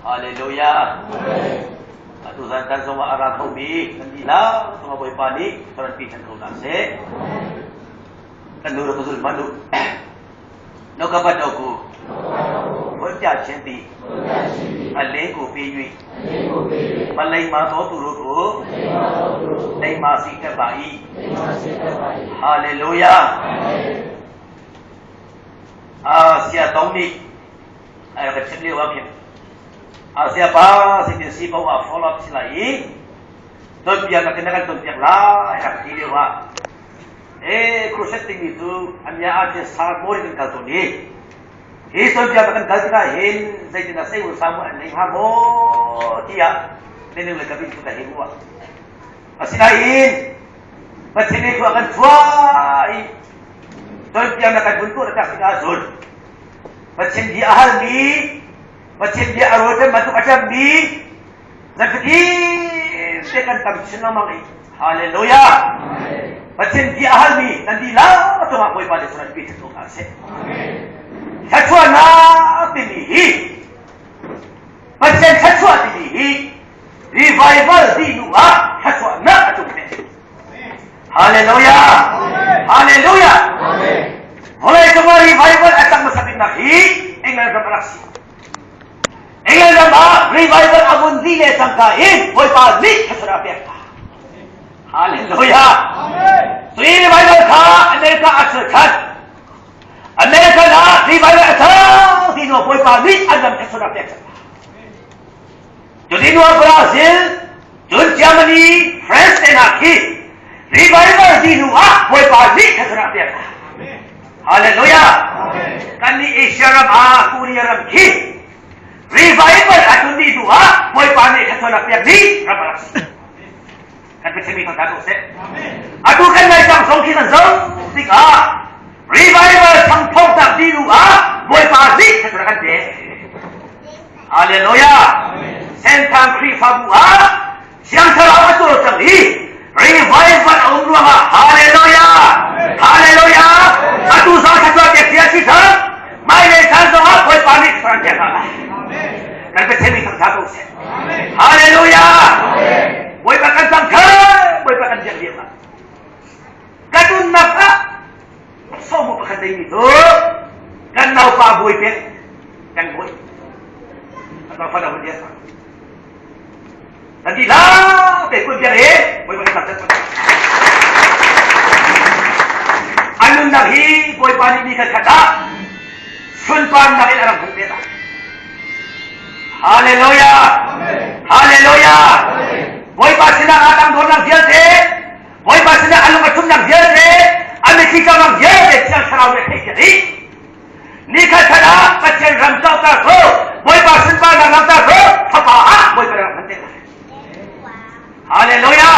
Hallelujah. Atu zan tan zong ah a ra khomi kan dihlak cungah Bawipa nih karanpi ṭhan ko hna seh. Kan nu rak ka zul hmanh u. No ka bat ku. Hoi tia chen ti. A le ku pi yui. Ma lei ma to tu ru ku. Lei ma si ka ba i. Hallelujah. Ah sia tong nih ai ka chim lio ah khin Asia pa sin si paoh ah follow up si lai i cawnpiak na kan cawnpiak lai rak ti lio ah e crusade timi cu an ya ah khin sarmori kan kal tawn i hi cawnpiak na kan kal tikah hin zeitin ah sei samu an nei hnga maw tiah minung le kabin ka hei ruah. Asinain Pathian nih khua kan chuah i cawnpiak na kan vun tuah tak tikah cun Pathian bia a halmi, Pathian bia a rawl bantuk a ṭammi, zan te kan tam chin lengmang i Hallelujah! Pathian bia a halmi nan dihlak cungah Bawipa nih surat pi ṭhat ko hna seh. Thluachuahnak timi hi Pathian thluachuah timi hi revival dih hnu ah thluachuahnak a tlung te. Hallelujah! Hallelujah! Vawlei cungah revival a cang hmasa biknak hi England ram a rak si. England ram ah revival a vun dih le cangka in Bawipa nih thluachuah a pek hna. Hallelujah! Cui revival kha America a chuah ṭhan. America ah revival a cang ti hnu Bawipa nih an ram thluachuah a pek ṭhan. Cuti hnuah Brazil, cun Germany, France te hna khi revival ti hnu ah Bawipa nih thluachuah a pek hna. Hallelujah! Kan nih Asia ram ah Korea ram khi revival a tlun dih hnu ah Bawipa nih thluachuah a pek dih ram a rak si. Kan Pathian mi thangthat ko seh. Atu kan nai cang zong khi kan zoh tikah revival thangthawknak dih hnu ah Bawipa nih thluachuah a kan pek. Hallelujah! Senthang Khrihfabu ah Thiang Thlarau a cawlcang i revival a um ruangah Hallelujah! Hallelujah! Atu zong thluachuah pek cia si cang. Hmailei caan zongah Bawipa nih thluachuah an pek hna lai. Kan Pathian nih thangtha ko seh. Hallelujah! Bawipa kan thangthat, Bawipa kan biak diam ah. Ka nunnak ah sawmu pakhat neimi cu kan naupa bawi pek kan bawi kan naupa na hun dia kan di la te kun biak e bawi kan tak an nunnak hi bawipa nih ni khat khat ah sunparnak in a rak hmuh te la. Hallelujah! Hallelujah! Bawipa sinah aa tang dawtnak vialte Bawipa sinah a lung a ṭhumnak vialte, a mitthli tlaknak vialte Thiang Thlarau nih a theih piak dih. Nikhat khat ah Pathian ram cawhter cu Bawipa sunparnak langhter cu fapa ah Bawipa rak hman te lai. Hallelujah!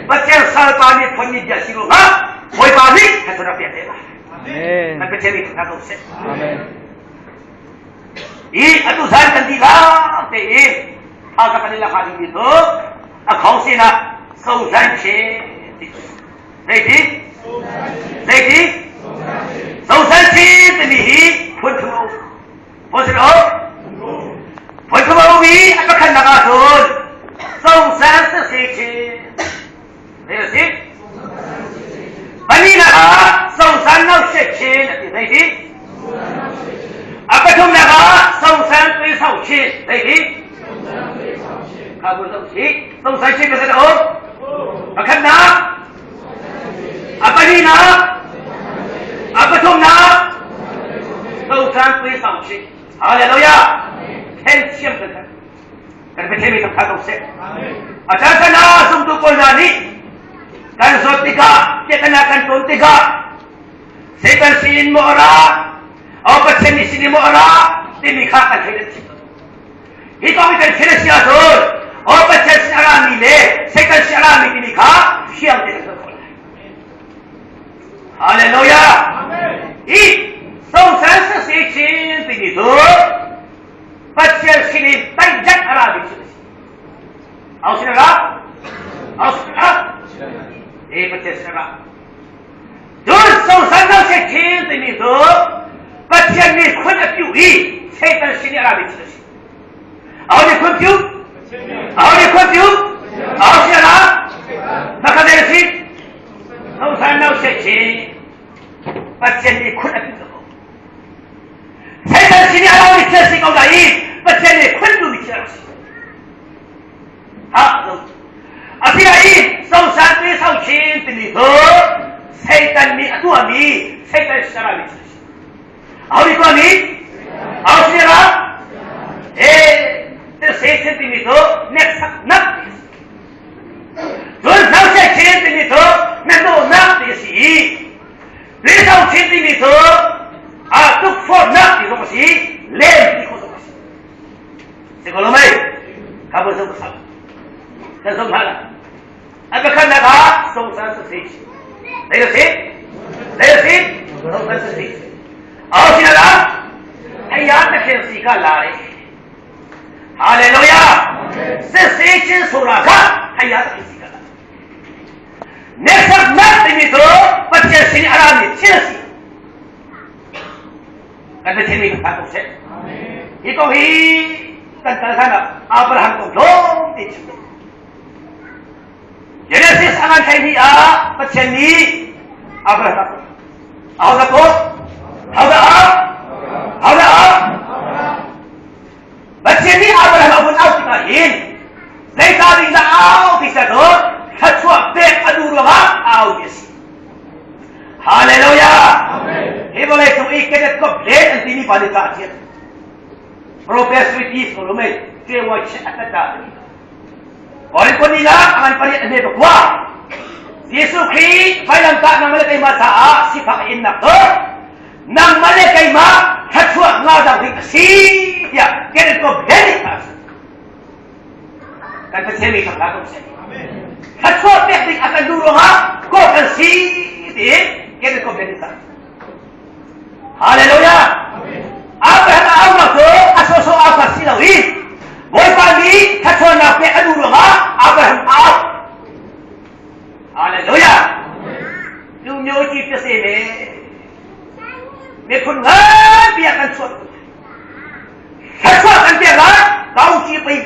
Pathian salpa nih phunmi bia si ruangah Bawipa nih thluachuah rak pek te lai. Amen. Kan Pathian nih thangṭhat ko seh. Amen. I atu zan kan dihlak tein tha kan i lak dingmi cu a khong sinah sozan che ti zeiti zeiti sozan che timi hi phun thum a um phun sin um phun thum a um i a pakhatnak ah cun sozan si che zei a si pahnihnak ah sozan no she chin a ti zeiti a pathumnak ah sozan tui so chin zeiti kha bu zo si sozan chin ka a um pakhatnak a pahnihnak a pathumnak sozan tui so chin hallelujah then thiam kan kan Pathian mi thangthat ko seh. A caan caan ah zumtu pawl hna nih kan zawt tikah piahtana kan ton tikah Satan sinin maw a ra aw Pathian nih sinin maw a ra timi kha kan thei kan chim. Hi kong hi kan thei a si ahcun aw Pathian sin a rami le Satan sin a rami timi kha fiang tein kan hngalh khawh lai. Hallelujah! Hi sosan si chin timi cu Pathian sinin taihjat a rami cu a si. Au sin a ra? Au sin a ra? E Pathian sin a ra. Cun sosan no se thin timi cu Pathian nih khun a piu i Satan sin i a rami cu a si. Aho nih khon piu? Aho nih khon piu? Aho sia la? Na ka der si? Sosan nau se chi. Pathian nih khun a piu ko. Satan sin i a lo mi thil si ko lai i Pathian nih khun duh mi thil a rak si. Ha Asinain sosan ti sochin timi cu Satan nih a tuahmi Satan serami thil a si. Aho nih tuahmi? Aho sin ah? Eh, Satan timi cu hneksaknak ti a si. Cun hnausechin timi cu hnahnawhnak ti a si i Risochin timi cu a tukforhnak ti zong a si, lem ti khawh zong a si. Si ko lo mei? Kha bu zong sak. Kan zong hlah la. An pakhatnak ah social success. Zei a si? Zei a si? Social success. Aw si la? Hei ya ta khel si ka la re. Hallelujah. Cessation sura kha hei ya ta khel si ka la. Nesak nak timi cu Pathian sin a rami thil a si. Kan Pathian mi kan phan ko seh. Hi kong hi kan kal hlan ah Abraham kong tlawm te chim. Genesis a ngan thei ni ah Pathian nih Abraham a kawh. Aho dah kawh? Aho dah ah? Aho dah ah? Pathian nih Abraham a vun auh tikah hin zeicah ding dah au ti seh cu thluachuah pek a duh ruangah a au mi a si. Hallelujah! Hi vawlei cung i Kenneth Copeland an timi pa nih ca a ṭial. Professor East ko lumei ṭewa che a tata timi. Kawlin ni la angan pariat a hme pakua. Jesuh Khrih vailamtah nang le keimah caah sifak innak cu nangmah le keimah thluachuah ngah ding a si tiah Kenneth Copeland nih a Kan Pathian mi kha ko seh. Thluachuah pek ding a kan duh ruangah ko kan si ti Kenneth Copeland nih Hallelujah! Abraham a aunak cu a sawsawh au kha si lo i Bawipa nih thluachuahnak pek a duh ruangah Abraham a au. Hallelujah! Lu myo ci te se ne miphun nganpi ah kan chuah. Thluachuah kan pek lai kau ci pei.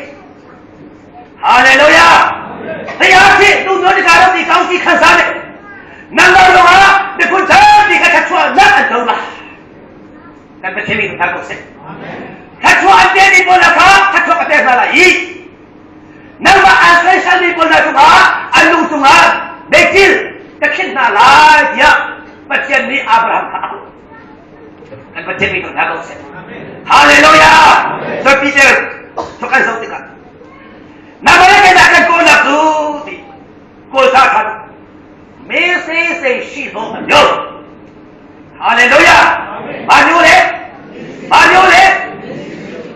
Hallelujah! Hei ah khi tu myo ni ka ram ni kau ci khan sa ne. Nang lo lawng ah miphun tampi kha thluachuah nak an to lai. Kan Pathian mi kan ko seh. Thluachuah an pe mi pawl kha thluachuah ka pek hna lai i nangmah aan soisalmi pawl hna cungah an lung cungah meitil ka khinh hna lai tiah Pathian nih Abraham kha a auh. Kan Pathian mi hna ko seh. Hallelujah! So Peter, so kan zoh tikah nangmah le keimah kan kawlnak cu ti kawl sa khan me se se shi zo an yo. Hallelujah! Ba nyu le ba nyu le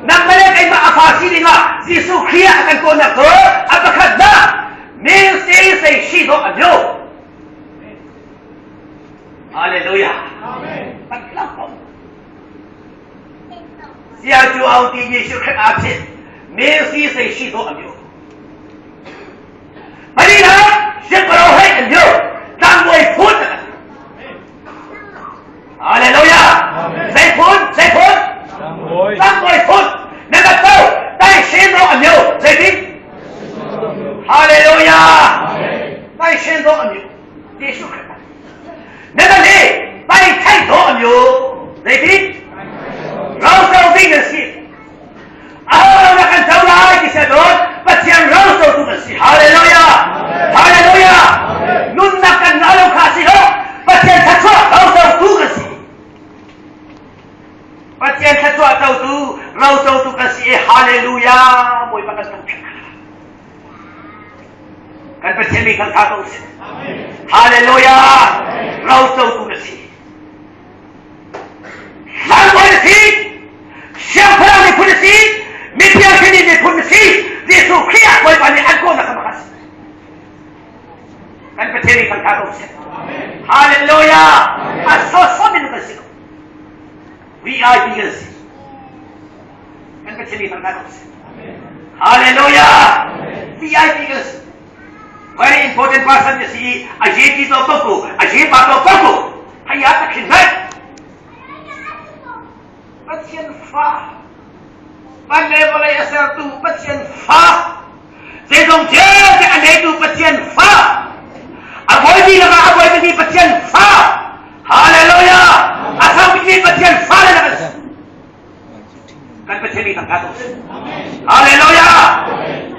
nangmah le keimah a fa si dingah Jesuh Khrih ah a kan kawlnak cu a pakhatnak min se se shi zo an yo. Hallelujah! Sia cu au ti Jesuh Khrih aa phit min si se shi zo an yo. Palinak siangpahrang hei an yo tlangbawi phun a kan Hallelujah! Zei phun? Zei phun? Tlangbawi phun. Na ka to. Tai shen ro an yo. Zei tin? Hallelujah! Tai shen ro an yo. Jesuh Christ. Na ka le tai thai do an yo. Zei tin? Ro so ding na si. Aho ro na kan to lai ti se dot. Pathian ro so tu na si. Hallelujah! Hallelujah! Nunnak kan ngah lo kha si lo. Pathian thluachuah rocotu kan si. Pathian thluachuah cotu, rocotu kan si i hallelujah Bawipa kan thangṭhat. Kan Pathian mi kan tha ko sih. Hallelujah! Rocotu na si. Tlangbawi na si. Siangpahrang miphun na si. Mithiang thimi miphun na si. Jesuh Khrih ah Bawipa nih an kawhnak kha makha si. Kan Pathian nih kan tha ko seh. Hallelujah! A sawsawm in kan si ko. VIP kan si. Kan Pathian nih kan tha ko seh. Hallelujah! VIP kan si. Very important person na si i a je ti to ko ko, a je pa to ko ko. Haya ta khin ngai. Pathian fa. Van le vawlei a sertu Zeizong vialte a neitu Pathian fa. A bawipi lakah a bawibikmi Pathian fa. Hallelujah! A sangbikmi Pathian fa le kan si. Kan Pathian mi thangthat u sih. Hallelujah!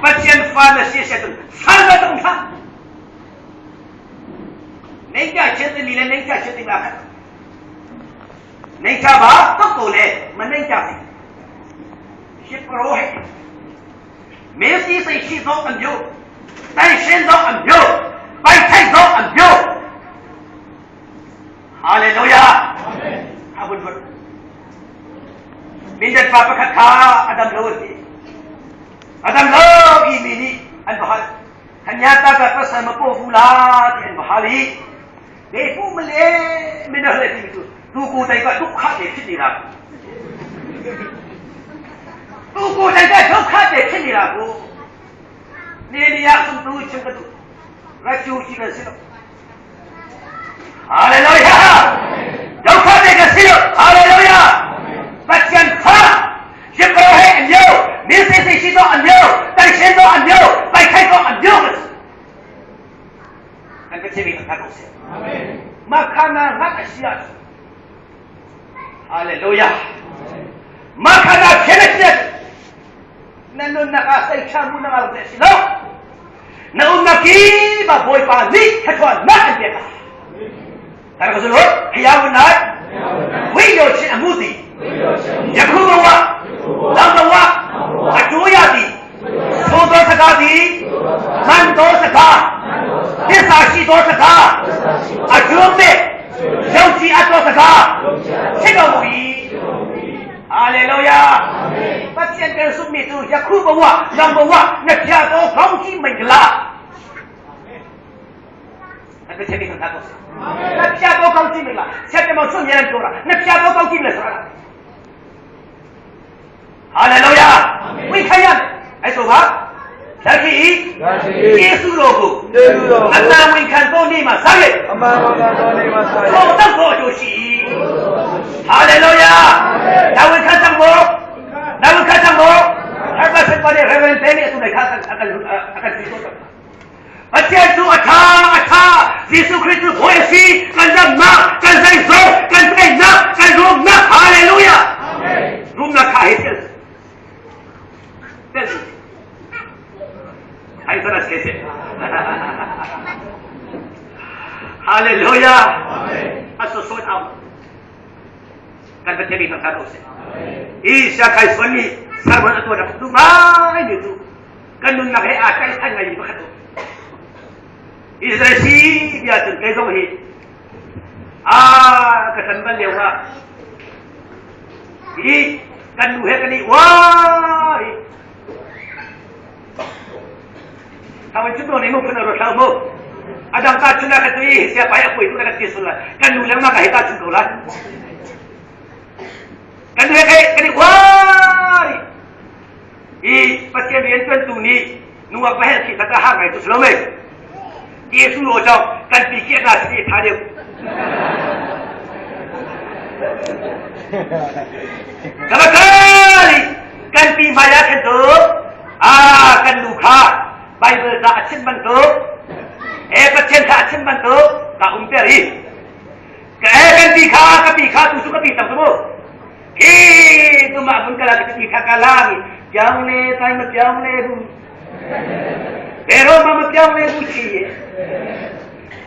Pathian fa na si si ahcun sal bantuk in hlah. Nei ka chiat timi le nei ka chiat timi aa khat. Nei ka ba tok ko le man nei ka si. Shipro he. Messi sei shi zong an biu. Tai shen zong an biu. Pai thai zong an biu. Hallelujah. Abun bun. Mindat pa pakhat kha adam lo an ti. Adam lo i mi nih an va hal. Hanyata ka pasal ma po fu la ti an va hal i. Be fu ma le min a le ti tu tu ku tai ka duk kha te phit ni ra. Tu ku tai ka duk kha te phit ni ra ku. Ne ni ya sum tu chim ka du. Ra chu chi kan si lo. Hallelujah! Dukha te ka si lo. Hallelujah! Pathian fa Jipro he an yo, mi se se si to an yo, tai shen to an yo, pai khai to an yo. Kan Pathian mi thangthat ko seh. Mah kha na hngalh a si ahcun Hallelujah! Mah kha na khen a si ahcun na nunnak ah seiṭha mu na ngal te si lo. Na umnak ki ba Bawipa nih thluachuahnak an pek lai. Kan ka zul hiya wun nai wi yo chin amu ti yakhu bawa lam bawa atu ya ti so do saka ti man do saka tisa shi do saka atu me yau chi ato saka chino mu yi Hallelujah. Pathian kan summi cu yakhu bawa lam bawa na thia to kong chi mengla 那个前面很大都是，那下多高级没了，下面往顺面多了，那下多高级了算了。哈利路亚，为开样，来说吧。下去，耶稣罗布，阿曼为看多尼嘛三月，错当错就是。哈利路亚，那为看上不？那为看上不？还把什么的还问别人都来看看看看看谁说的。Pathian cu a ṭha, a ṭha. Jesuh Khrih cu hawi a si. Kan damnak, kan zeizong, kan teinak, kan rumnak. Hallelujah. Rumnak kha hi thil. Tel. Ai sana se se. Hallelujah. Aso soi au. Kan Pathian mi thangthat o se. Isa kai suan ni sarwan atuan aku tu ngai ni tu. Kan nunnak he aa tlaih ngaimi pakhat um. Israel si ti ahcun kei zong hi a ka ṭan bal lio ah hi kan nu he kan i uar i Thawin cu to ne mu phun ro thlau mu adang ta chuna ka tui sia pai a pui tu ka ti sul la kan nu le ma ka hi ta chun ko la kan nu he kan i uar i Hi Pathian rianṭuantu nih nungak va hel khi kha ha ngai tu si lo mei. Jesuh lo cawk kan pi khi a si tha deuh. Kabakali kan pi hmai ah khan tu a kan nu kha Bible ca a chim bantuk e Pathian kha a chim bantuk ka um ter hi ka e kan pi kha ka pi kha tu su ka pi tam tu mu Hi tuma mun kala ka ti kha kala mi piang le tai ma piang le bu pero ma ma piang le bu chi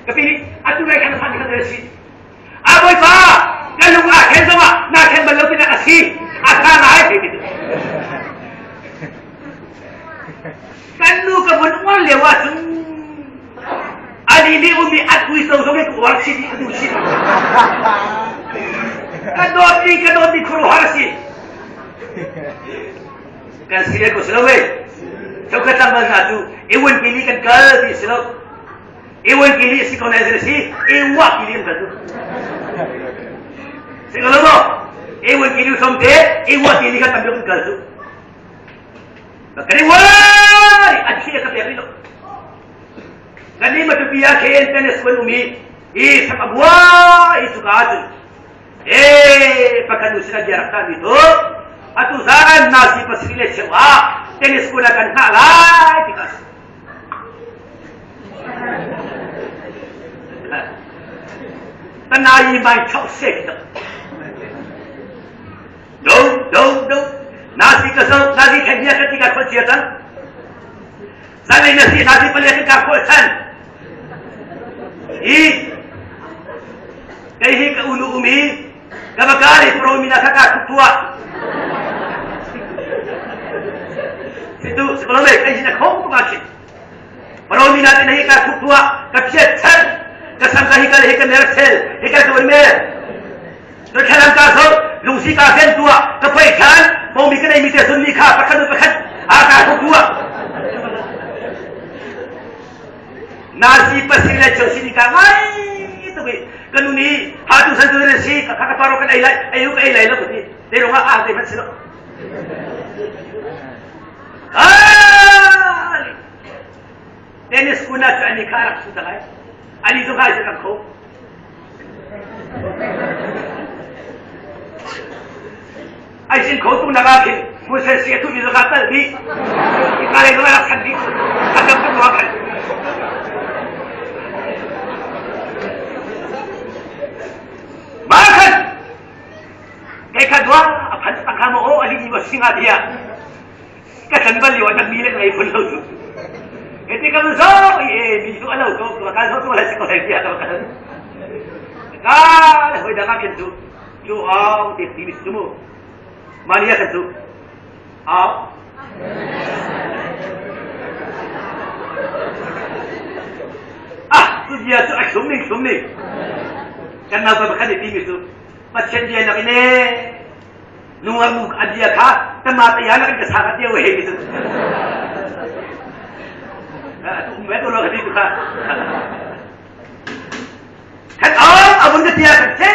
ka pi atu lai khan phan khan si a boy pa na lung a khen zong ah na khen bal lo ti na asi a tha ngai ti ti kan nu ka mun uar leo ah cun ani nih umi at ui so zong ka uar si ka duh si ka dawt ni ka dawt ni khuaruahhar si kan si ko si lo wei chokhat tlangval hna cu ewan kili kan kal ti si lo ewan kili si ko na si ewa kili an kal tu si ko lo mo ewan kili som te ewa kili kan tam kan kal tu Kani wai a thi ka pek lo Kani matupi ah khen tennis kan um i i sak a bua i cuka ahcun e pakhat nu sinah bia rak tah mi tu atu zan nasi pasarih le cheu ah tennis kun ah kan hngah lai ti ka si. တနာရီပိုင်း60တော့ဒုံဒုံဒုံနာစီကစောနာစီခက်ရခတိကခွချေတန်ဇာနေနစီနာစီပလေကခွဆန်ဤကဲဟိကဥလူအမီကဘကာရီပရိုမီနာခကထွာစီတူစကလုံးမေကဲရှိနခုံးပါချီပရိုမီနာတင်ဟိကထွာကဖြက်ချက်ကဆန်ကဟိကလေဟိကနေဆဲဟိကကဝမေတို့ခလန်ကာဆောลุงสีกาเส้นตัวกระไฟขันมองมีกันในมีแต่สุนมีค่าประคันประคันอากาศตัวนาซีปัสสิเลเชสินิกาไงตัวเกนุนีหาตุสันตุเรสีกะกะปารกันไอไลไอยุกไอไลแล้วกุฏิเดรงอาเดมันสิโลอาเดนิสกุนาอันนี้คารักสุดท้ายอันนี้สุดท้ายจะกับเขาไอ้สินเขาตุ้งนาคินมุสเสียทุบิสกาตัลดีกาเลก็รักขันดีขันกับตัวขันมาขันไอ้ขันว่าพันตังคามโออันนี้มาสิงาเดียก็ฉันบัลลีว่าจะมีเรื่องอะไรคนเราสุดเอ็นี่ก็มันโซ่เอ็มีตัวเราก็ตัวการตัวอะไรสักอะไรเดียตัวกันก็เลยดังกันดูจูเอาติดตีมิสมูมาเรียกันดูเอาอ่ะตุเดียตุไอ้สมนี่สมนี่กันเอาไปขันตีมิสุมาเช่นเดียนักเน่นุ่งมุกอันเดียค่ะแต่มาแต่ยานักกษัตริย์เดียวเฮมิสุตุเมตุโลกดีตุค่ะท่านอ๋ออาวุธเดียกันเช่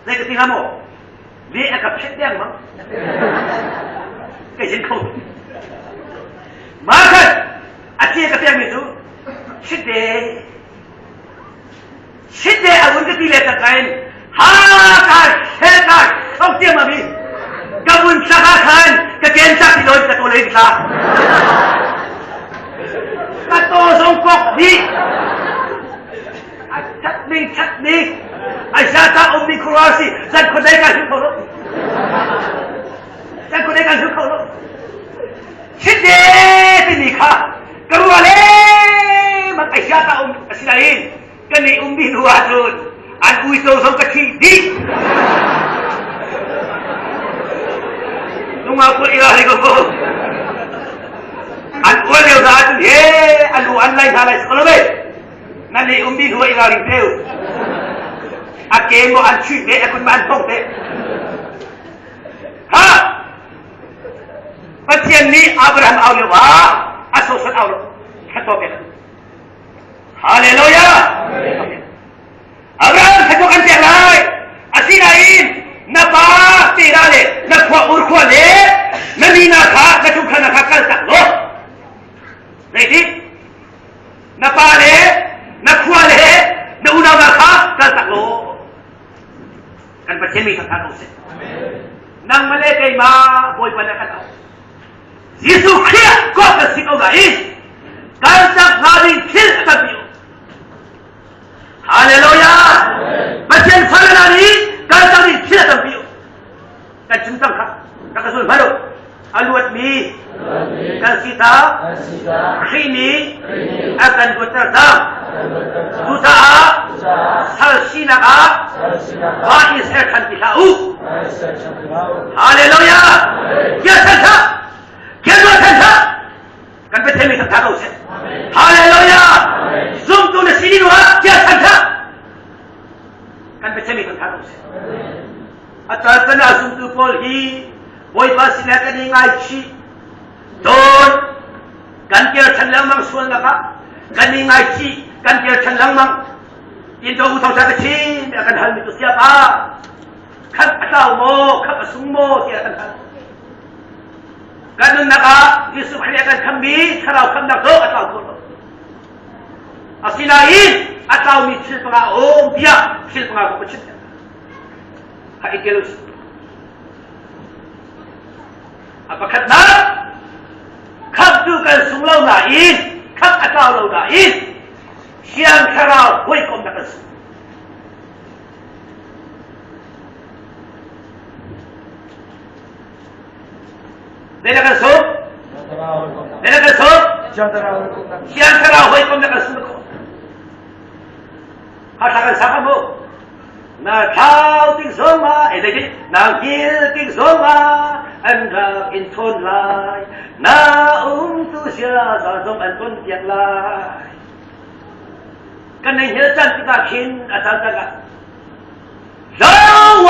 ในกติกาโมลีกับเช็ดแดงมั้งไอ้ฉันเขามาขันอาเจียกับเปียมิสุชิดเดชิดเดอาวุธตีเลตะไกนฮากาเชกาเขาเจียมาบีกบุญสักขันกะเกณฑ์สักที่โดนกะตัวเล็กซะกะโตทรงกกดีชัดนี่ชัดนี่ไอ้ชาตาอมนิคราซีจันคนใดกันทุกคนจันคนใดกันทุกคนชิดเดที่นี่ค่ะกรัวเลยมันไอ้ชาตาอมสิลาอินกันนี่อุมบินหัวทุนอันอุยโตสงกะชีดีนุ่งมาคุยอะไรก็กูอันอ้วนเร็วซาจุเฮอันดูอันไล่ซาไล่สกอลเบนั่นนี่อุมบินหัวอีกอะไรเร็วอาเกมอันชุยเบะคุณมันพงเบะฮะปัจเจนี้อับราฮัมเอาเลยวะอาโซสันเอาเลยแค่ตัวเบะฮาเลลูยาอับราฮัมแค่ตัวกันเจ้าเลยอาศินาอินนับาตีราเลนับขวอุรขวเลนันีนาคานัทุกขนาคากัลตักโลในที่นับาเลนับขวเลนับอุณานาคากัลตักโลกันประเทศมีสัทธาโนเสนังมาเลเกมาบอยปนักเอายิสุคริสต์ก็กสิกเอาไงการจับงานที่กันอยู่ฮาเลลูยาประเทศฝรั่งนี้การจับงานที่กันอยู่กันชิมตั้งครับกันกระสุนมาดูอลวดมีกันสิตาขีนีอากันกุตรตาตุตาสัลชินาอาฟาอิเซคันติลาอูฮาเลลูยาเกียรติท่านเกียรติท่านกันไปเทมิทักทาเขาเสฮาเลลูยาซุมตุนสินิวะเกียรติท่านกันไปเทมิทักทาเขาเสอาจารย์ปนาซุมตุพอลฮีบอยภาษีนักนี่ง่ายชีโดนกันเกียรติฉันแล้วมังส่วนละครับกันนี่ง่ายชีกันเกียรติฉันแล้วมังอินโดอุทองชาติชีเมียกันหันมิตุเสียปาขับเจ้าโมขับสุงโมเสียกันหันกันนุนนักยิสุขเรียกันคำมีถ้าเราคำนักโตเจ้าคนอาศิลาอินอาเจ้ามีชิลปะโอมเดียชิลปะกุชิลฮะอิเกลุส อะประคัตนะขับดูกันสุงเล่าหนาอิน Khamh a tlau lo nain Thiang Thlarau hawikomnak an sung. Zeidah kan sung? Zeidah kan sung? Thiang Thlarau hawikomnak kan sung khawh. Hla kan sak mu. Na thlau tik zongah, e zeitin? Na hngil tik zongah an rak in thawn lai. Na umtu siaza zong an ton piak lai. Kan nei hngil can tikah khin a caan takah Lo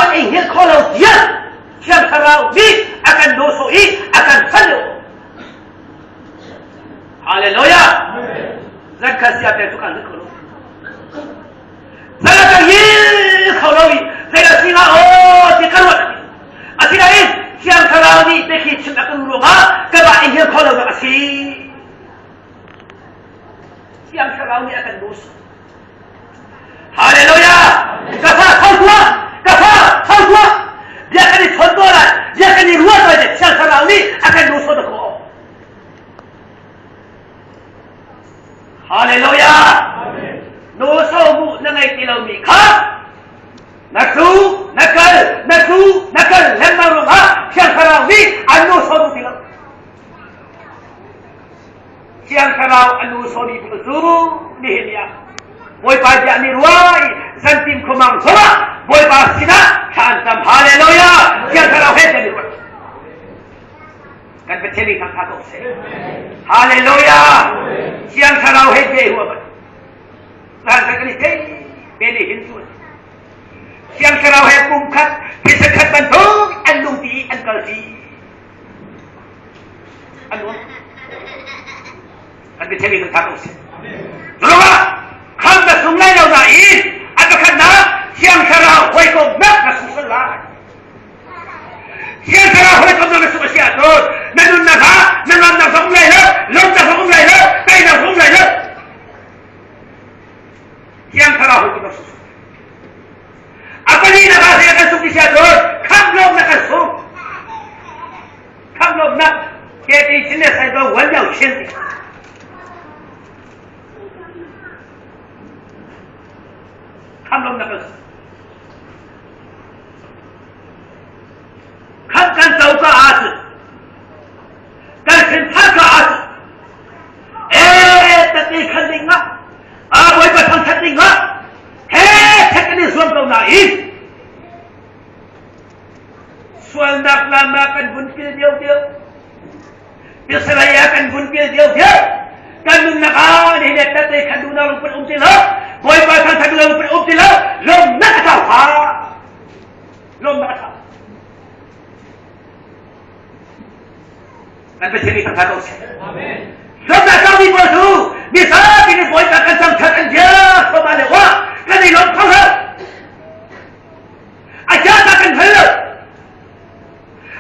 a ei hngilh kho lo tiang Thiang Thlarau nih a kan nawsawh i a kan sanh lio. Hallelujah! Zan khat sia te cu kan hngilh kho lo. Zan kan hngilh kho lo i zeidah si hnga aw ti ka ruat. Asinain Thiang Thlarau nih biakhi chim a kan ruangah ka mah i hngilh kho lo nak a si. Thiang Thlarau nih a kan nawsawh. Hallelujah! Ka fa tho tuah! Ka fa tho tuah! Bia kan i chawn tuah lai, bia kan i ruah lai le Thiang Thlarau nih a kan duh sawt khawh. Hallelujah! No so mu na ngei ti lomi kha na tlu na kal na tlu na kal lengmang ruangah Thiang Thlarau nih an no so ti lo. Thiang Thlarau a nu sawmi bu cu nihin ni ah Bawipa bia nih ruai zantim khumang zongah Bawipa sinah thla an cam. Hallelujah! Thiang Thlarau he kan i ruat. Kan Pathian nih thangtha ko seh. Hallelujah! Thiang Thlarau he bia i ruah ban. Zan kan i thei be nih hin cu Thiang Thlarau he pum khat, thisa khat bantuk an lungti an kalti. An nuam. An biathemi kan tha ko si. Ruangah kham na sung lai lo nain a pakhatnak Thiang Thlarau hawikomnak na sung sual lai. Thiang Thlarau hawikomnak na sung a si ahcun na nunnak ah na ngamnak zong um lai lo, lawmnak zong um lai lo, teinak zong um lai lo. Thiang Thlarau hawikomnak sung sual. A pahnihnak ah zei kan sung ti si ahcun khamh lawmnak kan sung. Khamh lawmnak ke ti chin le sai do wan yao chin ti. Khamh lawmnak kan sung. Khamh kan co ka ahcun kan sin thar ka ahcun e tati khan ding ah a bawipa thangthat ding ah he thek kan i zuam ko nain sualnak lam ah kan vun pil deuh deuh biasalai ah kan vun pil deuh deuh kan nunnak ah ni le tate khan duhnak lungput um ti lo bawipa thangthat lungput um ti lo lawmnak a thau kha lawmnak a thau Kan Pathian nih thangthat ko seh. Lawmnak cangmi pawl cu mi zapi nih Bawipa kan thangthat an bia thawma le wa kan i lawm kho lo. A jata kan hngal lo.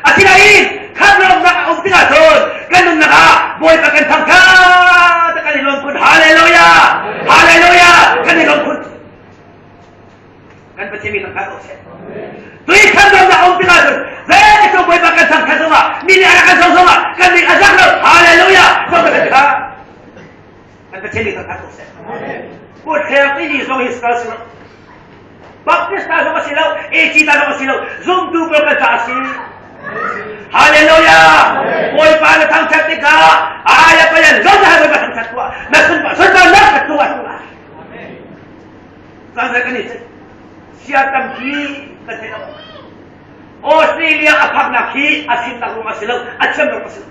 Asinain khat lawmnak a um tikah cun kan nunnak ah Bawipa kan thangthat kan i lawm khun. Hallelujah! Hallelujah! Kan i lawm khun. Kan Pathian mi thangthat ko seh. Tui khan dom na um tikah cun zei cu Bawipa kan thangthat zongah mi nih a rak kan zoh zongah kan ning a zak lo. Hallelujah! Zo kan kha. Kan Pathian mi thangthat ko seh. Put thleng timi zong hi skal si lo. Baptist ta zong a si lo, AC ta zong a si lo, zumtu pawl kan ca a si. Hallelujah! Bawipa na thangthat tikah aya payan zong na Bawipa thangthat tuah. Na sunpa sunpa nak ka tuah tuah. Caan kan i sia tampi kan theih lo. Australia a phaknak hi a sinnak ruang a si lo, a thiamnak a si lo.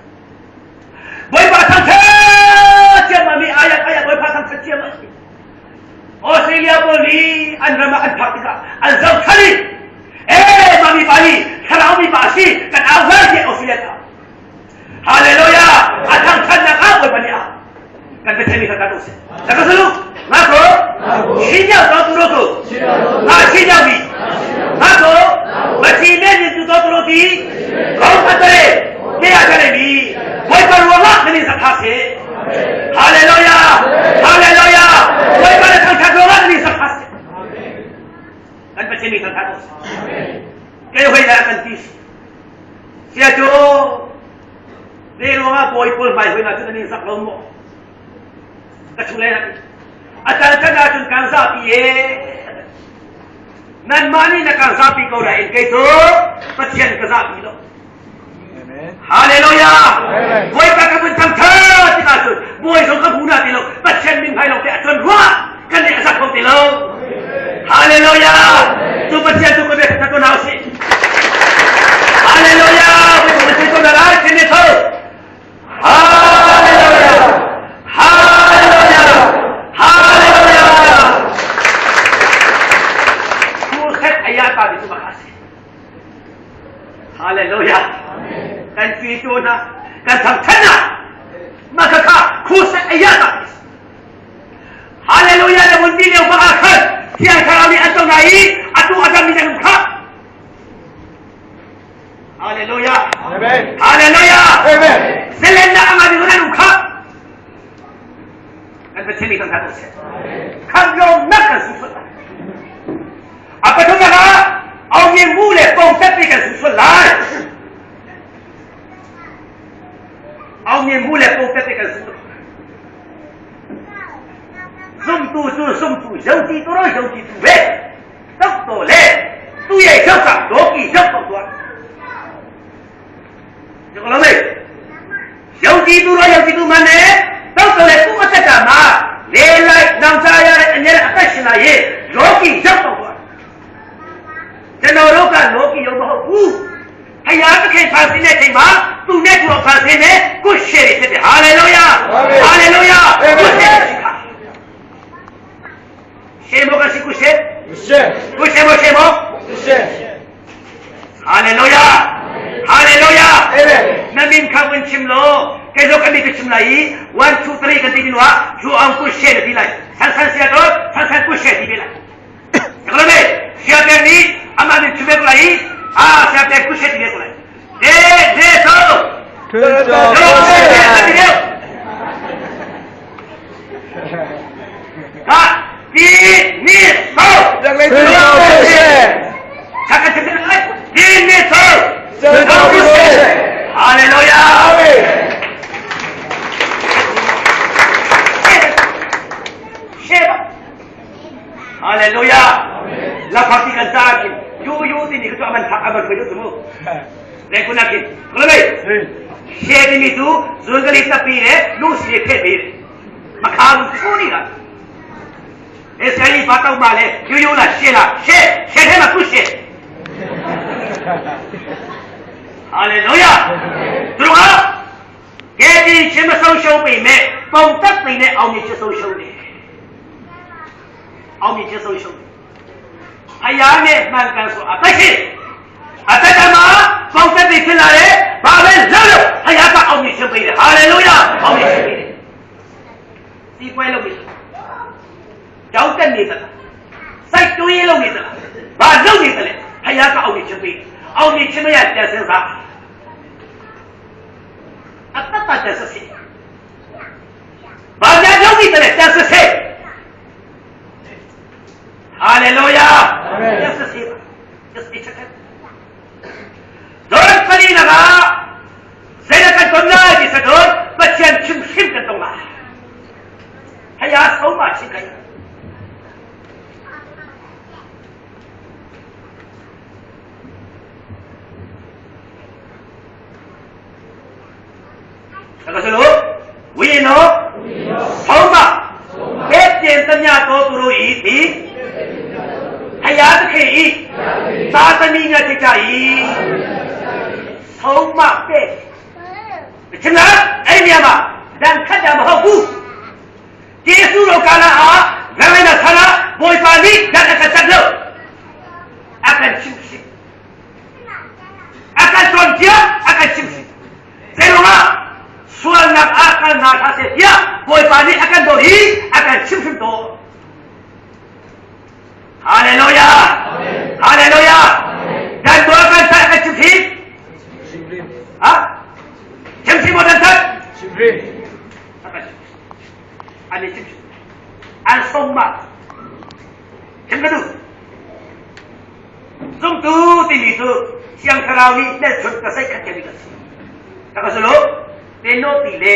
Bawipa thangthat ciam mi ayat ayat Bawipa thangthat ciam a si. Australia pawl nih an ram ah an phak tikah an zohkhan i eh mami pa hi thlarau mi pa si kan au lai tiah Australia ta. Hallelujah! A thangthatnak ah Bawipa nih a kan Pathian mi thangthat u sih. Na ka sulu? Nga ko? Sinyao to tu ro ko. Nga sinyao mi. Nga ko? Ma si ne ni tu to tu ro ti. Kong khat le ke a chale mi. Bawipa ruangah na min sak tha se. Hallelujah! Hallelujah! Bawipa le thangthat ruangah na min sak tha se. Kan Pathian mi thangthat u sih. Kei hoi la kan ti. Sia cu Zei ruangah bawi pawl hmai hoi na cu nan in sak lo maw? Ka chung le a can can ahcun kan zapi e. Nanmah nih na kan zapi ko nain kei cu Pathian ka zapi lo. Hallelujah! Bawipa ka vun thang tha tikah cun bawi zong ka hmu na ti lo. Pathian min hai lo te a cuan rua kan nih a zak kho ti lo. Hallelujah! Cu Pathian tu ka bia ka ko hna usih. Hallelujah! Bawipa ko na lai thin tho. Hallelujah! Hallelujah! Hallelujah! Ku set ayata di tu makasih. Hallelujah. Kan fi tu na kan thangthan na maka kha khuset ayata. Hallelujah na mun ti leo baka khan thiang thlarau nih an to na i atu adam mi nan kha. Hallelujah. Amen. Hallelujah. Amen. Zelen na anga mi nan kha. Kan Pathian nih kan kha ko seh. Khan lo nak kan su sual. A pathumnak ah aungye mu le pongtet nih kan sungsual lai. Aungye mu le pongtet nih kan sungsual. Zumtu cu zumtu zoti tu ro zoti tu ve. Tok to le tu ye chok ka do ki chok to tuan. Jok lo me. Zoti tu ro zoti tu man ne tok to le tu ma ta ma le lai nang cha ya le anya a ka shina ye lo ki chok to tuan. ကျွန်တော်တို့ကလောကီရုံမဟုတ်ဘူး။ဖယားသခင်ဖန်ဆင်းတဲ့ချိန်မှာသူနဲ့သူဖန်ဆင်းတဲ့ကိုရှေဖြစ်တယ်။ဟာလေလုယာ။ဟာလေလုယာ။ကိုရှေရှေမောကစီကိုရှေ ရှေ ကိုရှေမောရှေမော ရှေ ဟာလေလုယာဟာလေလုယာ အာမင် နမင်ခဝန်ချင်လို့ကဲတော့ကမိကချင်လိုက်1 2 3ကတိနဝဂျူအောင်ကိုရှေဒီလိုက်ဆန်ဆန်ဆရာတော့ဆန်ဆန်ကိုရှေဒီလိုက်ဒါကလည်းဆရာတဲ့နီအမမချဘက်လိုက်အာဆရာတဲ့ကိုရှေဒီလိုက်ဒေဒေသော ထွန်းတော် တို့ ရှေ ဟာဒီနိသော လက်လေးထွန်းတော်ရှေ ချက်ချက်ချက်လိုက်ဒီနိသော ထွန်းတော်ရှေ ဟာလေလုယာ အာမင် ရှေပါဟာလေလုယာလာဖာတိကန်တာကိယူယူတိနိကတော့အမန်ဖာအမန်ခွေလို့သမလေကုနာကိခလမေရှေဒီမီတူဇွန်ကလေးတပ်ပြီးတယ်လူစီခဲ့ပြီးတယ်မခါဘူးချိုးနေတာအဲဆရာကြီးဘာတော့မှလဲယူယူလားရှေလားရှေရှေထဲမှာကုရှေဟာလေလုယာသူတို့ကကဲဒီချင်းမဆုံးရှုံးပေမဲ့ပုံသက်သိနဲ့အောင်မြင်ချဆုံးရှုံးတယ်အောင်မြင်ချဆုံးရှုံးအရာနဲ့မှန်ကန်ဆိုအသက်ရှိအသက်တမှာပုံသက်သိဖြစ်လာတယ်ဘာပဲလုပ်လို့အရာကအောင်မြင်ရှုံးပေးတယ်ဟာလေလုယာအောင်မြင်ရှုံးပေးတယ်ဒီပွဲလုပ်ပြီကြောက်တက်နေသလားစိုက်တွေးလုပ်နေသလားဘာလုပ်နေသလဲအရာကအောင်မြင်ရှုံးပေးအောင်မြင်ခြင်းမရပြန်စင်းစားအတ္တတတဆစီဘာများလုပ်နေတယ်လဲတဆစီဟာလေလုယာတဆစီတဆစီချက်ဒွန်ဖလီနာကဇေနကတုန်နာဒီစတော့ပချန်ချင်ရှင်ကတော့လာဟယာဆုံးမရှိခိုင် ဒါကဆိုလို့ဝိနောဆုံးမပဲပြင်သမျှသောသူတို့ဤသည်ဖယားသခင်ဤသာသမီများဖြစ်ကြ၏ဆုံးမပဲချင်လားအဲ့ဒီနေရာမှာဒဏ်ခတ်တာမဟုတ်ဘူးယေရှုတော်ကာလဟာလမ်းနဲ့ဆလာဘွေပါလိဒဏ်ခတ်တဲ့လို့အကန်ရှိရှိအကန်သွန်ကြအကန်ရှိရှိ စေလုံးကဆွမ်းနာအကန်နာထားစေပြဘွေပါလိအကန်တော်ဟိအကန်ရှိရှိတော်ဟာလေလုယာဟာလေလုယာဒဏ်တော်ကန်ဆက်အကန်ရှိရှိဟာရှိရှိမောဒန်ဆက် ရှင်ဘရင် อันนี้ชิมอันสมบัติชิมกันดูซุ่มตูตีมีตูเสียงคราวนี้ได้ชุดกระใสขัดเจริญกันแต่ก็สรุป သင်တို့သည်လေ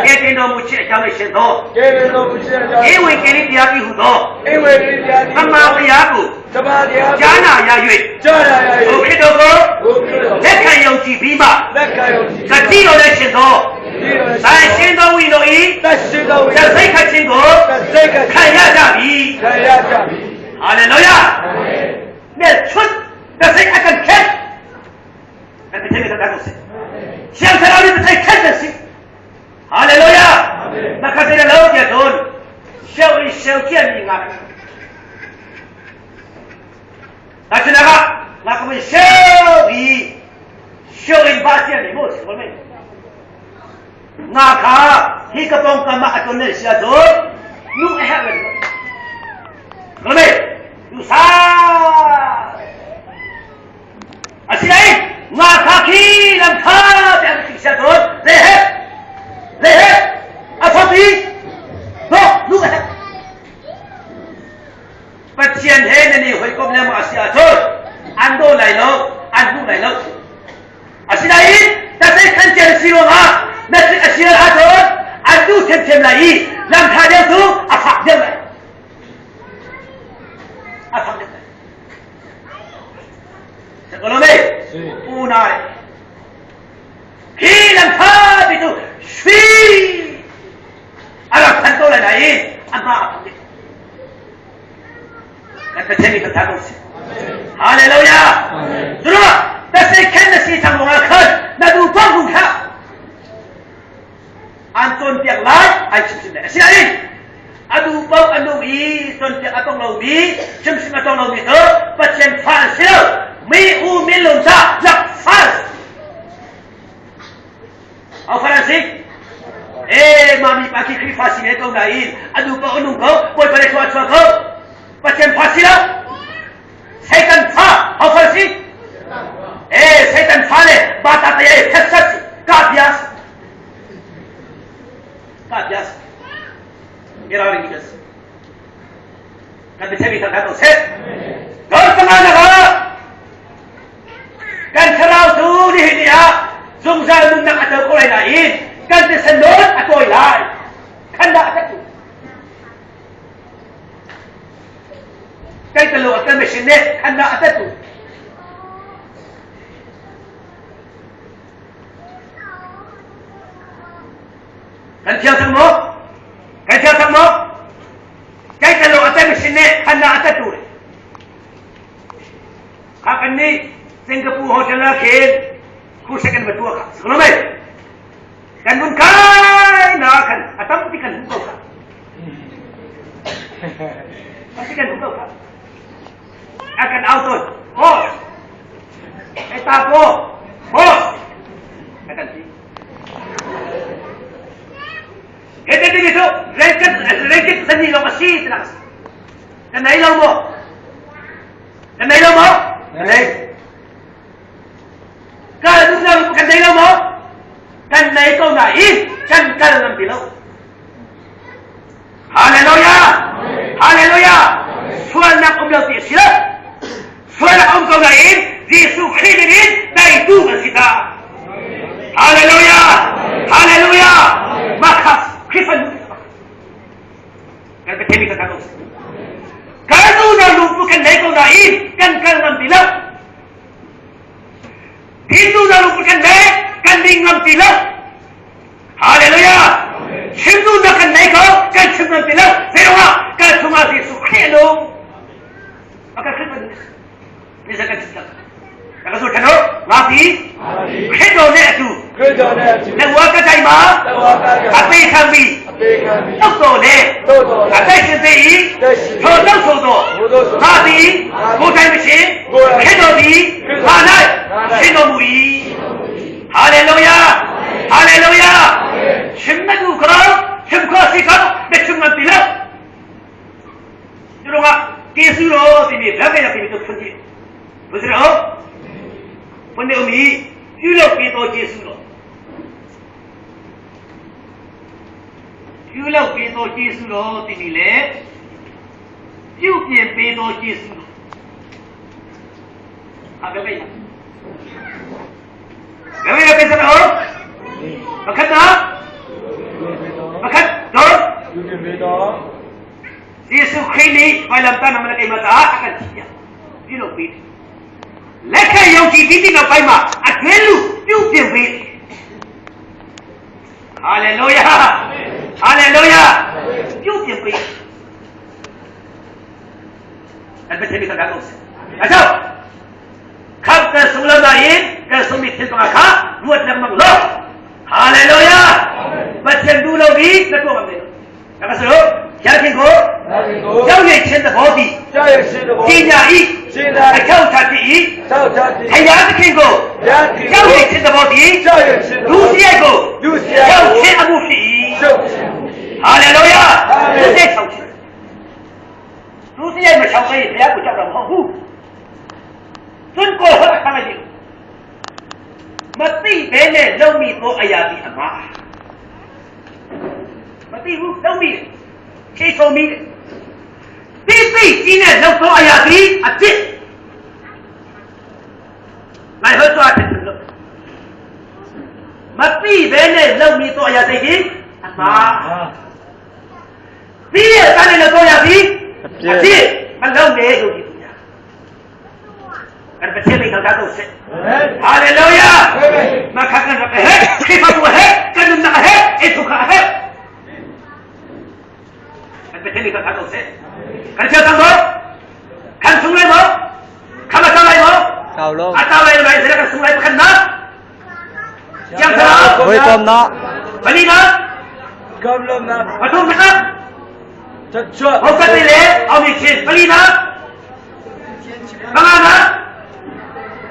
ကဲတင်တော်မူခြင်းအကြောင်းနဲ့ရှင်သော ကဲတင်တော်မူခြင်းအကြောင်း ဧဝံဂေလိတရားဤဟုသော ဧဝံဂေလိတရား သမ္မာတရားကို သမ္မာတရား ကြားနာရ၍ကြားနာရ ဘုခရစ်တော်ကို ဘုခရစ်တော် လက်ခံယုံကြည်ပြီးမှ လက်ခံယုံကြည် ဂတိတော်နဲ့ရှင်သော တ န်ရှင်းသောဝိညာဉ်ဤ တန်ရှင်းသောဝိညာဉ် တစိတ်ခတ်ခြင်းကို တစိတ်ခတ် ခံရကြပြီ ခံရကြပြီ ဟာလေလုယာနဲ့ချွတ်တစိတ်အခက်ခက်အဲ့ဒီတဲ့တာကိုရှင်းစရာလေးတစိတ်ခက်တဲ့စီဟာလေလုယာမခက်တဲ့လောကျတော့ရှောင်းရှောင်းကြည့်မိငါဒါချင်တာကငါကမရှောင်းပြီးရှောင်းပါချင်နေမို့စဘောမေငါခါဟိကပောင်ကမအတုန်နဲ့ရှာတော့နုအဟဝဲနော်မေလူစားအစီလိုက်ငါခါခီလမ်ခါတဲ့ခိရှာတော့လေဟဲလေဟဲအဖတိတော့လူအဟပချင်ဟဲနေဟွေကောမလမအစီအတော့အန်ဒိုလိုက်လို့အန်ဒူလိုက်လို့အစီလိုက်တစိခန်ချင်စီရောငါနတ်အစီအတော့အန်ဒူထင်ထင်လိုက်လမ်ခါတဲ့သူအဖတဲ့အဖတဲ့စကလုံးမေဦးနာခီလမ်ခါဘီတူရွှီအရခန်တော့လိုက်အမအဖတဲ့ကတချင်ဒီတာကိုဟာလေလုယာသူတို့တစိခက်နေစီချံငါခတ်နဒူပေါကူခအန်တွန်ပြလိုက်အိုက်ချင်တယ်အစီအရင်အဒူပေါအနူီတွန်ပြအတောင်းလုံးဘီချင်စမတောင်းလုံးဘီတော့ပချင်ဖန်စီမီဦးမီလုံသာလက်ဖန်အော်ဖရန်စီအေးမမီပါခိခရီဖာစီနေတော့နိုင်အဒူပေါအနုကိုပေါ်ပရေချွာချွာကိုပချင်ဖာစီလာ Satan fa how farsi eh Satan fa le bata te thesat ka bias ka bias era ringas ka biche bi ta to se gor tama na ga kan tharau tu ni hi ya zung za nun nak atau ko lai na in kan te san non atoi lai khan da ta tu ကြိုက်တယ်လို့အသက်မရှိနဲ့ခန္ဓာအသက်တူကန်ချာသမောကန်ချာသမောကြိုက်တယ်လို့အသက်မရှိနဲ့ခန္ဓာအသက်တူခါကနိစင်ကာပူဟိုတယ်လာခေခုစကန်မတူခါစကလုံးမေကန်ဘွန်ခိုင်နာခန်အတမ်တိကန်ဟူကောခါတိကန်ဟူကောခါ akan auto. Boss. Eta ko. Boss. Akan si. Ete di dito, reket reket sa nilo kasi tinas. Kanay mo. Kanay mo? Kanay. Ka nu na kanay mo? Kanay ko na i kan kal ng bilaw. Hallelujah! Hallelujah! Sual na kumlaw ti sila. Sual na kumkaw na in, Jesu Christ dai tu sita. Hallelujah! Hallelujah! Makas Christ kan betemi ka kanu. Kanu na lumpu kan dai ko na in, kan kal ng bilaw. Hindu na lumpu kan dai, kan ding ng bilaw. Hallelujah! Hindu na kan dai ko, kan chim ng bilaw. Pero nga, kan tunga Jesu Christ Maka Christ ဒီစကချစ်တာဒါဆိုကျွန်တော်ငါဒီခရစ်တော်နဲ့အတူ ခရစ်တော်နဲ့အတူ လက်ဝါးကတိုင်မှာ လက်ဝါးကတိုင် အသေးခံပြီး အသေးခံပြီး တောက်တော်နဲ့ တောက်တော်နဲ့ အသက်ရှင်သေး၏ထိုတော့ဆိုတော့ ထိုတော့ဆို ငါဒီကိုယ်တိုင်မရှိ ကိုယ်တိုင် ခရစ်တော်ဒီငါ၌ရှင်တော်မူ၏ဟာလေလုယာဟာလေလုယာရှင်မတူကောရှင်ခစီကောလက်ချင်မတိလာဒီတော့က ယေရှုတော်ဒီနေ့လက်ခဲ့ရပြီတော့ဖွင့်ကြည့်ဘုရားဖွင့်နေဦးမီပြုလုပ်ပြီးတော့ယေရှုတော်ပြုလုပ်ပြီးတော့ယေရှုတော်ဒီနေ့လေပြုပြင်ပေးတော့ယေရှုတော်ဟာဘယ်ပဲဘယ်ပဲပြန်စတော့ Pakhat na pakhat dor Jesuh Khrih nih vailamtah na mana keimah caah a kan thi tiah ti lo pi lekhe yong chi ti ti na pai ma a thelu piu piu pi. Hallelujah, Hallelujah. Piu piu pi kan Pathian nih kan ko seh. Acho kham kan sung lo nain kan sungmi thil panga kha ruat lengmang lo. Hallelujah. Pathian duh lo mi na tuah ngam ve. 那个时候，家庭哥，教育前的保底，新加一，调查第一，还鸭子听过，教育前的保底，卢西亚哥，调钱阿不是，哈利路亚，直接调钱，卢西亚没调钱，人家不叫他们好，中国和他们的，မသိဘဲနဲ့လုံမိသောအရာဒီအမှား မသိဘူးလုံမိတယ်ခြေချုံမိတယ်သိသိကြီးနဲ့လုံသောအရာဒီအဖြစ်နိုင်ဟုတ်သွားတယ်လို့မသိဘဲနဲ့လုံမိသောအရာစိတ်ကြီးအမှားသိရတဲ့နဲ့လုံသောအရာဒီအဖြစ်မလုံနဲ့ယုံကြည်သူများအဲ့ဒါတစ်ချက်လေးတော့တော့ဆက်ဟာလေလုယာမခကန်ဟဲ့ခိဖတ်ဟဲ့ကန်နဟဲ့အထုခဟဲ့ အဲ့ဒါတစ်ချက်လေးတော့တော့ဆက်ကန်ချက်တော့ကန်ဆုံလိုက်မောခမချလိုက်မော ခြောက်လုံး အတောက်လိုက်လိုက်စရကဆုံလိုက်ခဏကျန်တော့ ဝေကောနာ ဘလီနာ ကပ်လုံးနာ ပထုမနာ ချက်ချွတ် ဟုတ်ကဲ့လေအောင်မြင်ဘလီနာဘာနာ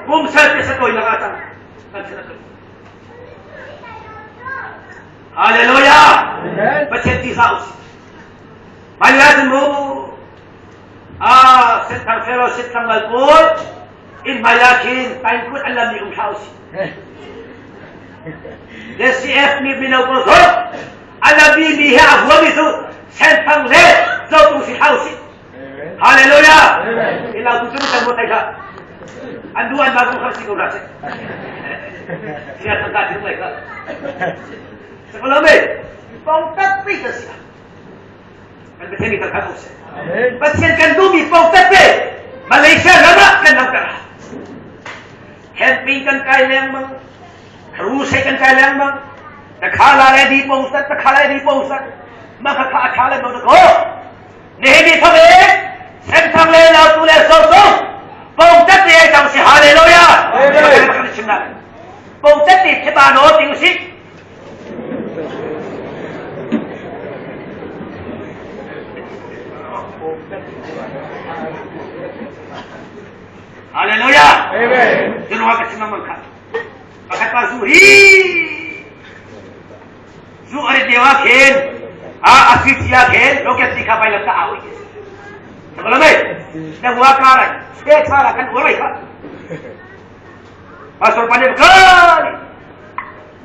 ဘုံဆက်တဲ့စကိုလကတာကန်စရဟာလေလုယာပချက်တိဆောက်ဘာလာဒမိုအာစက်တန်ဖဲရိုစက်တန်မလ်ကို in mayakin tayo ko alam ni umhouse SCF ni binaw ko alam ni miha afwami su sentang le zo tu si house. Hallelujah. Ilaw tu tu mo tayo anduan bago ka siguro nase siya tangka siya ka sa kalame pong tapi ka siya kan beteni ka ka sa Patient kan dumi pong tapi Malaysia lama kan lang ka camping kan kai leng mang Rusay kan kai leng mang တခါလာတဲ့ဒီပုံစံတခါလာတဲ့ဒီပုံစံမခခအခါလဲတော့ကိုနေဒီဖမေစံသံလေလာတူလေဆောဆောပုံတက်တဲ့ကြောင့်ရှိဟာလေလုယာပုံတက်တဲ့ဖြစ်ပါတော့တင်ရှိဟာလေလုယာ အာမင် ကျွန်တော်ကချင်မခါအခက်ပါစုဟီစုအရဒေဝခေအာအစီချာခေလောကတိခပိုင်လတာအဝိသဘလမေနဝါကာရစေချာရကန်ဝရိုက်ခပါစောပနေကာ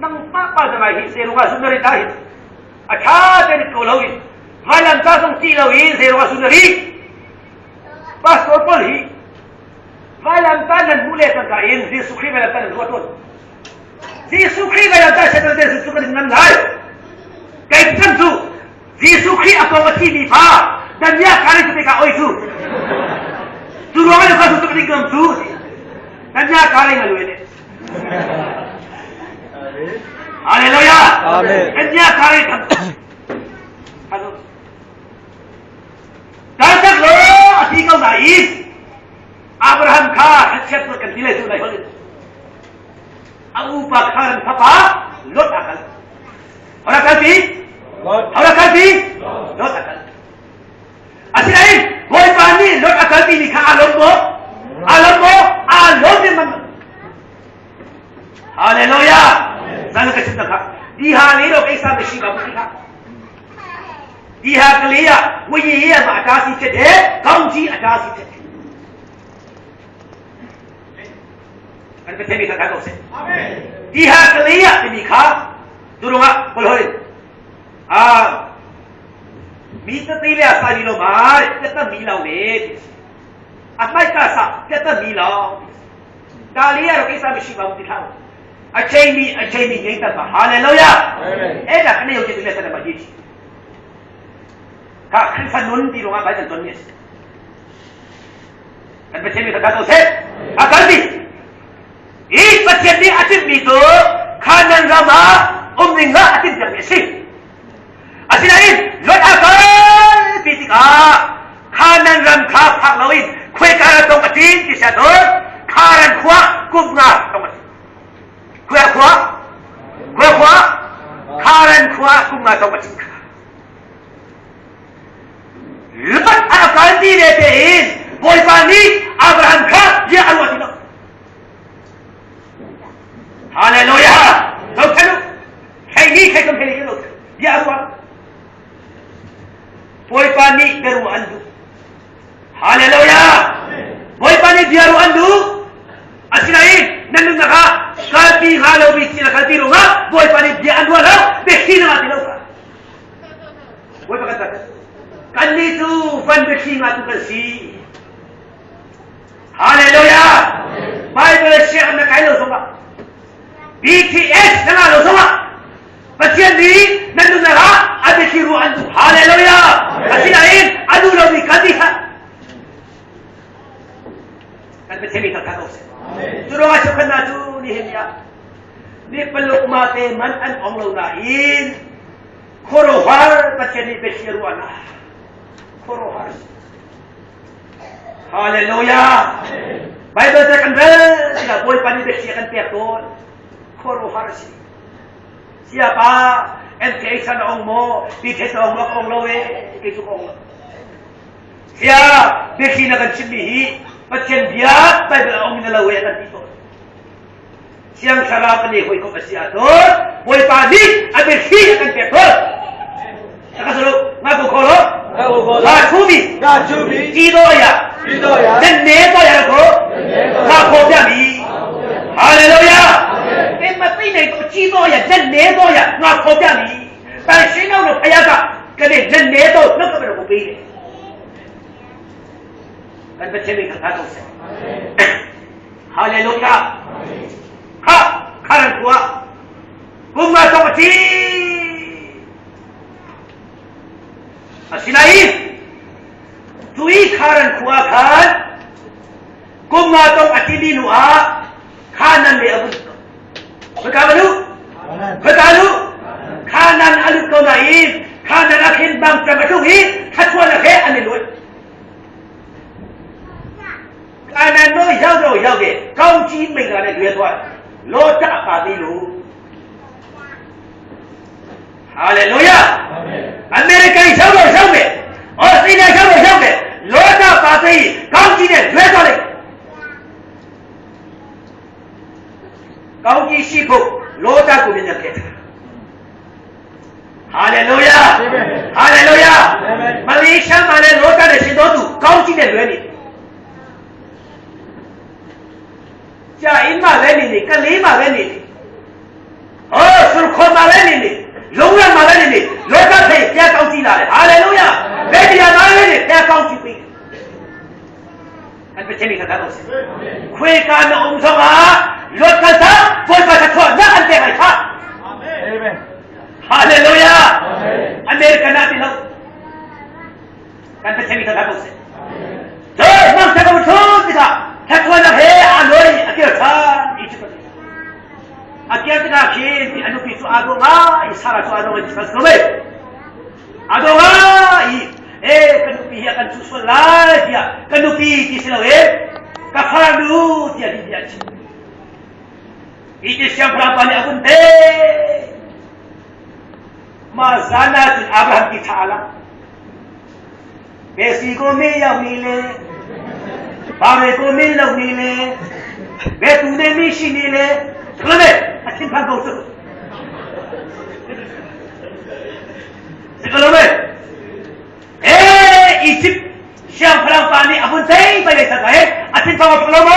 နံပပဒမဟိစေရုကဆုနရိတာဟိအထာတဲ့ကိုလောဟိမလန်တာဆုံးတီလောဟိစေရုကဆုနရိပါစောပလဟိ Valantanan muli ang kain, Jesu Christ valantanan ruwaton. Jesu Christ valantan sa tanan sa sukat ng lai. Kay kansu, Jesu Christ ako matini pa. Danya kali sa ka oy su. Turuan ka sa sukat ng gamsu. Danya kali maluwene. Hallelujah. Amen. Danya kali tham. Ano? Dadak lo atikaw na is. Abraham kha hachet kan dile tu lai hol. Au pa khan thapa lot akal. Ora kalpi? လော့ Ora kalpi? Lot akal. Asinai boy pani lot akal ti ni kha alom mo. Alom mo alom ni man. Hallelujah. Zan ka chinta kha. Di ha ni ro kaisaမရှိပါဘူးခါဒီဟာကလေးကဝိညာဉ်ရေးမှာအတားစီဖြစ်တယ်။ကောင်းကြီးအတားစီဖြစ်တယ်။အဲ့ဒါတည်းကကောက်စေ။အာမင်။ဒီဟာကလေးကဒီခါသူတို့ကဘလို့လဲအာမိတသေးလေးစာပြီးတော့မာတဲ့ပြတ်သက်မီလောင်လေအမိုက်ကစပြတ်သက်မီလောင်ဒါလေးကတော့ကိစ္စမရှိပါဘူးဒီခါ။ A cheimi a cheimi ngei ta pa. Hallelujah. E da kan yo ti le sa ma ji. Ka Khrihfa nun ti rong ah bai kan ton ni. Kan Pathian mi kha to se. A kal ti. I Pathian nih a timhmi cu Canaan ram ah um ding ah a timhpiakmi a si. Asinain Lot a kalpi tikah Canaan ram kha phak loin khuaika ah tong a ṭin ti si ahcun Kharan khua kum nga tong a ṭin. Khua khua khua khua Kharan khua kum nga tong a ṭin kha. Lot a kalpi ve tein Bawipa nih Abraham kha bia a ruah ti lo. Hallelujah! Zohkhen u! Hei ni khei kan hei lo bia ruang. Bawipa nih biaru an duh. Hallelujah! Bawipa nih biaru an duh. Asinain nan nunnak ah kalpi hnga lomi thil a kalpi ruangah Bawipa nih bia an ruah lo, biathli na ngah ti lo kha. Bawipa kan tat. Kannih cu van biathli ngah tu kan si. Hallelujah! Bible sianginn na kai lo zongah BTS na ngah lo zongah Pathian nih nan nunnak ah a biathli ruah an duh. Hallelujah! Asinain a duh lomi kan ti hlah. Kan Pathian nih thangthat ko seh. Cu ruangah cheukhat hna cu nihin ni ah ni paluk ma te man an ong lo nain khuaruahhar Pathian nih biathli ruah na khuaruahhar Hallelujah! Bible te kan rel tikah Bawipa nih biathli a kan pek tawn. Khuaruahhar a si. Siapa MKH san a ong maw? PTS a ong maw? Ka ong lo e. Kei cu ka ong lo. Sia biathli na kan chimmi hi Pathian bia Bible a ong in a lo e a kan ti tawn. Siang thlarau kan i hawikomh a si ahcun Bawipa nih a biathli a kan pek tawn. Takasalo nga ko kholo. Nga chubi. Nga chubi. Ti do ya. Ti do ya. Nen ne to ya ko. Nga kho pya mi. Hallelujah. Ken ma ti nei to chi do ya nen ne to ya nga kho pya mi. 但谁能够培养个跟你人ne to 那个不不比的。跟不前面看他都是。 哈利路亚。哈，看人过，不嘛东西。Asinain tui kharan khua khan kum nga tong a timi nu ah Khanan le a vun Khoi ka lu Khoi ka lu Khanan a lut ko nain Khanan a khin bang cam a tlung i thlachuan a he an i luai Khanan no yau no yau ge kau chi mei ga ne lue thoi lo ta pa ti lu Hallelujah American ရောက်တော့ရောက်တယ်ဩစတြေးလျရောက်တော့ရောက်တယ်လောကပါသိကောင်းကြီးနဲ့လွဲသွားလိုက်ကောင်းကြီးရှိဖို့လောကကိုမြင်ခဲ့တာဟာလေလုယာဟာလေလုယာမလေးရှားမှာလည်းလောကနဲ့ရှင်တော်သူကောင်းကြီးနဲ့လွဲနေကြာအင်းမပဲနေနေကလေးမပဲနေနေ ဟောဆုခေါ်မှာပဲနေနေလုံးရမှာပဲနေနေလောကဖေးဖျားကောင်းကြည့်လာတယ်ဟာလေလုယာဘယ်တရားသားလေးနေဖျားကောင်းကြည့်ပြီအဲ့ပချင်းလေးကတော့ခွေကာနအောင်ဆောင်ဟာလောကသာဘုရားသတ်နာအန်တဲ့ခါ အာမင် ဟာလေလုယာအမေရိကန်နာတိလို့ကန်ပချင်းလေးကတော့ဆက်တို့မောင်စကောထိုးတိကထထွန်းဟဲအလိုအကေသာဣချပတ် Akyat ka khin ti anu pi chu ado nga i sara chu ado nga discuss ko be ado nga i e kanu pi hi kan chu sol lai tia kanu pi ti silo e ka faranu tia di dia chi i ti siang phra pa ni abun te ma zana tin Abraham ti tha ala be si ko me yaw ni le ba re ko me lo ni le be tu ne mi shi ni le စကလုံးပဲအချင်းဖန်ကုန်စုစကလုံးပဲအေးအီဂျစ်ရှမ်ဖရန်ပါနီအဘွန်သိပိုင်လိုက်စကားအချင်းဖန်ကုန်စကလုံးမ